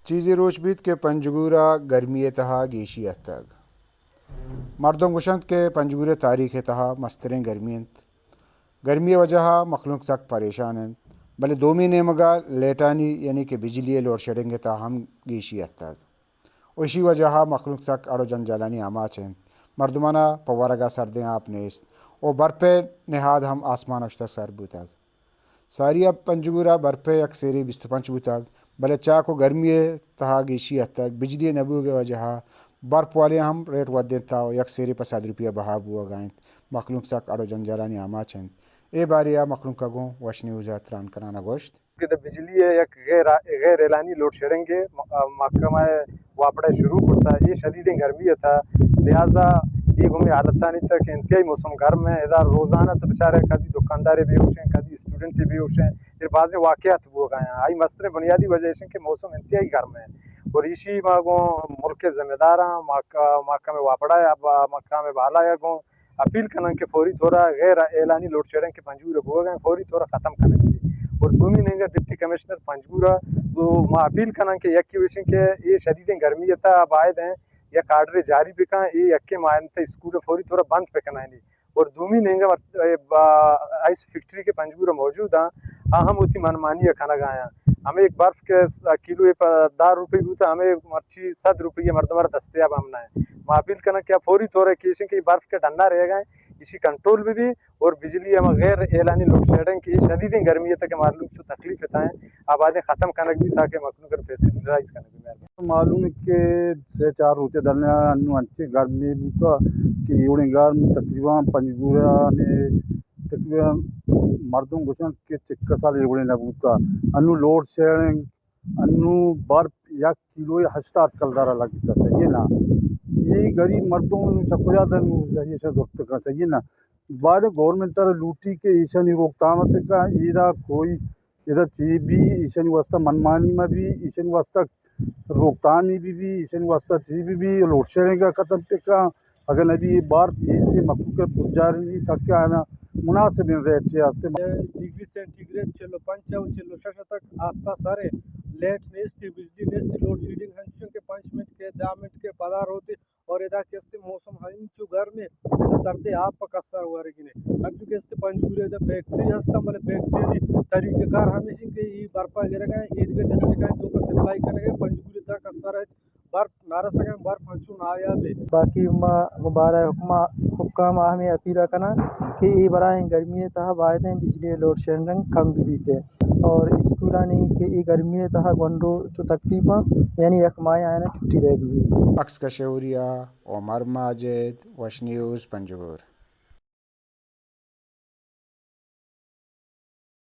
چیزے روچ بیت کہ پنجگور ءَ گرمی ءِ تہا گیشی اتگ۔ مردم گوشنت کہ پنجگور ءِ تاریخ ءِ تہا مستریں گرمی انت۔ گرمی ءِ وجہ ءَ مخلوق سک پریشان انت، بلے دومی نیمگ ءَ لیٹانی یعنی کہ بجلی ءِ لوڈ شیڈنگ ءِ تہا ہم گیشی اتگ۔ و ایشی وجہ ءَ مخلوق سک اڑ و جنجالانی آماچ انت۔ مردمان ءَ پہ ورگ ءَ سردیں آپ نیست و برپ ءِ نہاد ہم آسمان ءَ شتگ سر بوتگ۔ ساری ءَ پنجگور ءَ برپ ءِ یک سیرے بیست و پنچ بوتگ، بلے چاک و گرمی ءِ تہا گیشی اتگ۔ بجلی ءِ نہ بوگ ءِ وجہ ءَ برپ والیاں ہم ریٹ ودینتگ و یک سیرے پہ صد روپیہ بہا بوگ ءَ انت۔ مخلوق سک اڑ و جنجالانی آماچ انت۔ اے بارے ءَ مخلوق ءَ گوں وش نیوز ءَ تران کنان ءَ گوشت۔ کہ بجلی ءِ یک غیر، غیر اعلانی لوڈ شیڈنگ ءَ م-، محکمہ واپڈا شروع کرتا، اے شدیدیں گرمی ءِ تہا، لہذا اے گومی حالتانی تہا کہ انتہائی موسم گرم ہے، ادا روزانہ تو بچارے کدی دکاندارے بے ہوش ہیں، کدی اسٹوڈنٹے بے ہوش ہیں، اے بازیں واقعات بوگ ءَ آیاں۔ آئی مستریں بنیادی وجہ ایش کہ موسم انتہائی گرم ہے اور ایشی ما گوں ملک ءِ ذمہ داراں، محک-، محکمہ واپڈا یا با-، مقام بالا یا گوں اپیل کناں کہ فوری طور ءَ غیر اعلانی لوڈ شیڈنگ کہ پنجگور ءَ بوگ ءَ فوری طور ءَ ختم کنگ بی۔ اور دومی نیمگ ءَ ڈپٹی کمشنر پنجگور ءَ گوں ما اپیل کناں کہ یکے وشیں کہ اے شدیدیں گرمی ءِ تہا باید ہیں یک آرڈرے جاری بکن، اے یکے ماہ ءِ تہا اسکول فوری طور ءَ بند بکنائینی۔ اور دومی نیمگ ءَ مرچ-، اے با-، آئس فیکٹری کہ پنجگور ءَ موجود ہیں، آ ہم وتی منمانی ءَ کنگ ءَ آیاں۔ ہمے یک برف کہ س-، کیلو ءَ پہ دہ روپی بوتا، ہمے مرچی صد روپی ءَ مردم ءَ را دستیاب ہم نہ ہے۔ ما اپیل کناں کہ فوری طور ءَ کہ ایشیں کہ برف کہ ڈنا رہگ ءَ ہیں، ایشی کنٹرول بہ بی اور بجلی ہما غیر اعلانی لوڈ شیڈنگ کہ اے شدیدیں گرمی ءِ تہا کہ مخلوق چو تکلیف ءِ تہا ہیں، آ بایدیں ختم کنگ بی تاکہ مخلوق ءَ فیسلٹی رائز کنگ بی۔ مہربانی۔ معلوم ہے کہ سے چار روچ ءَ ڈنا انو انچیں گرمی بوتا کہ ایوڑیں گرم تقریباً پنجگور ءَ ہمے تقریباً مردم گوشن کہ چکہ سال ایوڑیں نہ بوتا۔ انو لوڈ شیڈنگ، انو برف یک کیلو ءَ ہشتاد کلدار ءَ لگتا، صحیح ہے نا؟ اے غریب مردم انو چہ کجا دن ایشاں زرتگ، صحیح ہے نا؟ بعد گورنمنٹ ءَ را لوٹی کہ ایشانی روک تام ءَ بکن، ایرا کوئی ادا چی بی، ایشانی واسطہ منمانی مہ بی، ایشانی واسطہ روکتامی بہ بی، ایشانی واسطہ چی بہ بی، لوڈ شیڈنگ ءَ ختم بکن۔ اگاں نہ بی اے بار ایشی مخلوق ءَ پجارینی تاکہ آنا مناسبیں ریٹ ءَ ہستے۔ ڈگری سینٹی گریڈ چل و پنچ ءَ و چل و شش ءَ تک آتکا سر ءَ، لیٹ نیستی، بجلی نیستی، لوڈ شیڈنگ ہنچو کہ پنچ منٹ کے، دہ منٹ کے پدا روتی اور ادا کہ است موسم ہنچو گرم ہے، ادا سردے آپ پہ کسر ورگی نے۔ ہنچو کہ است پنجگور ءَ ادا فیکٹری ہستاں، بلے فیکٹری ءِ طریقہ کار ہمیش انت کہ اے برپا گرگ ءَ، اے دگہ ڈسٹرکٹ ءَ توکا سپلائی کنگ ءَ، پنجگور ءِ تہا کسر ءَ برپ نہ رسگ ءَ، برپ ہنچو نایاب ہے۔ باقی ما بارہ حکما-، حکام ءَ ہمے اپیل ءَ کناں کہ اے بلاہیں گرمی ءِ تہا بایدیں بجلی ءِ لوڈ شیڈنگ کم بہ بیت اور اسکولانی کہ اے گرمی ءِ تہا گونڈو چو تکلیفاں، یعنی یک ماہ آیاں چھٹی دئیگ بیت۔ عکس کش ءُ ہوریا، عمر ماجد، وش نیوز، پنجگور۔